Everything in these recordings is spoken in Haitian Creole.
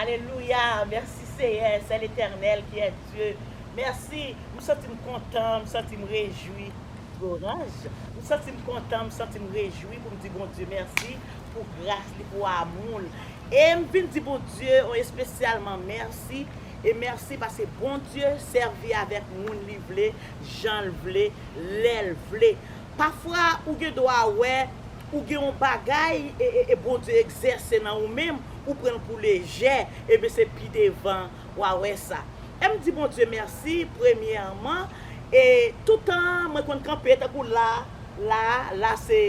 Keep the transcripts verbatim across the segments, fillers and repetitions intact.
Alelouya, mèsi Seyè, c'est l'Éternel qui est Dieu. Mèsi, m santi m kontan, m santi m rejwi. Loranj, m santi m kontan, m santi m rejwi pou m di Bondye mèsi pou gras li, pou amou l. E m vin di Bondye yon espesyalman mèsi. E mèsi paske Bondye sèvi avèk moun li vle, jan l vle, lè l vle. Pafwa ou gen dwa wè ou gen yon bagay e, e, e Bondye egzèse nan ou menm, ou pran l pou lejè, ebyen se pi devan w a wè sa. E m di Bondye mèsi, premyèman, e toutan mwen konn kanpe tankou la, la, la se,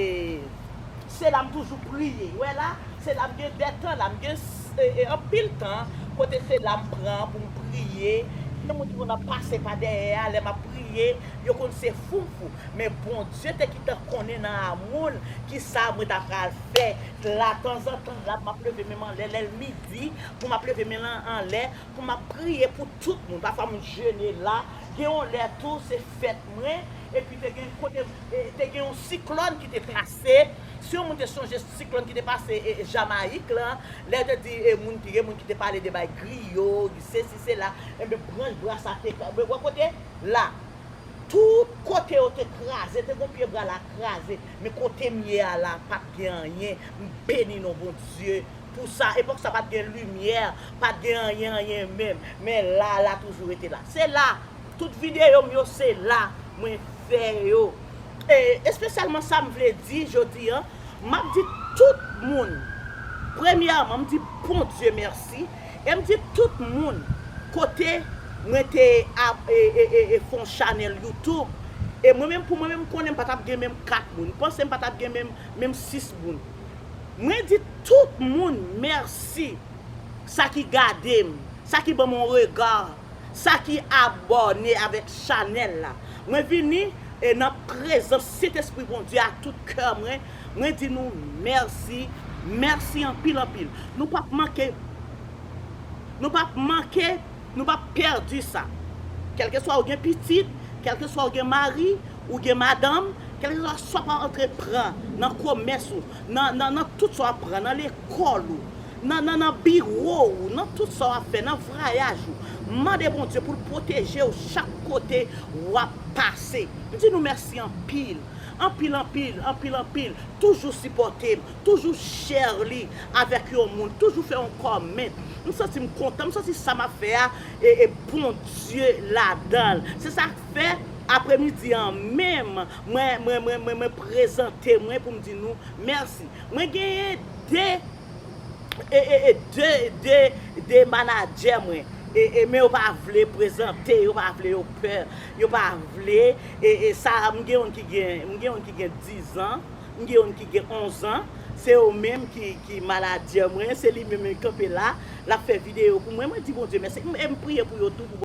se la m toujou priye. Wè la, se la m gen dè tan, la m gen s- e, e, anpil tan, kote se la m pran pou m priye. Gen moun ki konn ap pase pa dèyè a, lè m ap priye, yo konn se foufou. Men Bondye te gentan konnen nan amou l ki sa mwen ta pral fè. La, tanzantan, la, m ap leve men m anlè, lè l midi, pou m ap leve men l anlè, pou m ap priye pou tout moun. Pafwa, moun jene la. Gen yon lè tou, se fèt mwen, epi te gen kote, e, te gen yon siklòn ki te pase. Si yon moun te sonje siklòn ki te pase e, e, Jamayik la, lè yo te di e, moun ki, gen moun ki te pale de bay griyo, sesi, sela, enben branch bwa sa te, wè kote la. Tout kote yo te kraze, te gon pye bwa la kraze. Men kote m ye a la, pa t gen anyen. M beni non Bondye pou sa. Epòk sa pa t gen limyè, pa t gen anyen, anyen menm. Men la, la toujou rete la. Se la. Tout videyo m yo, se la mwen fè yo. E espesyalman sa m vle di jodi a, m ap di tout moun, premyèman, m di Bondye mèsi. E m di tout moun kote mwen te ap e, e, e, e fè yon chanèl YouTube. E mwen menm, pou mwen menm, m konnen m pa t ap gen menm kat moun. M panse m pa t ap gen menm, menm sis moun. Mwen di tout moun mèsi. Sa ki gade m, sa ki ban m yon rega, sa ki abòne avèk chanèl la. Mwen vini e nan prezans Sentespri Bondye ak tout kè mwen, mwen di nou mèsi, mèsi anpil, anpil. Nou p ap manke, nou p ap manke, nou p ap pèdi sa. Kèlkeswa ou gen pitit, kèlkeswa ou gen mari, ou gen madanm, kèlkeswa sa w ap antreprann nan komès ou, nan, nan, nan tout sa w ap pran, nan lekòl ou, nan, nan, nan biwo w, nan tout sa w ap fè, nan vwayaj ou. Mande Bondye pou l pwoteje w chak kote w ap pase. M di nou mèsi anpil, anpil, anpil, anpil, anpil. Toujou sipòte m, toujou share li avèk yon moun, toujou fè yon comment. M santi m kontan, m santi sa m ap fè a, e, e Bondye ladan l. Se sa k fè, apremidi an menm, mwen, mwen, mwen, mwen, mwen prezante mwen pou m di nou mèsi. Mwen genyen de, e, e, e de, de, de manadjè mwen. E, e, men yo pa vle prezante, yo pa vle, yo pè, yo pa vle. E, e sa, m gen youn ki gen, m gen youn ki gen dizan, m gen youn ki gen onzan. Se yo menm ki, ki manadjè mwen, se li menm ki kanpe la, l ap fè videyo pou mwen. Mwen di Bondye mèsi. M, e m priye pou yo tou, pou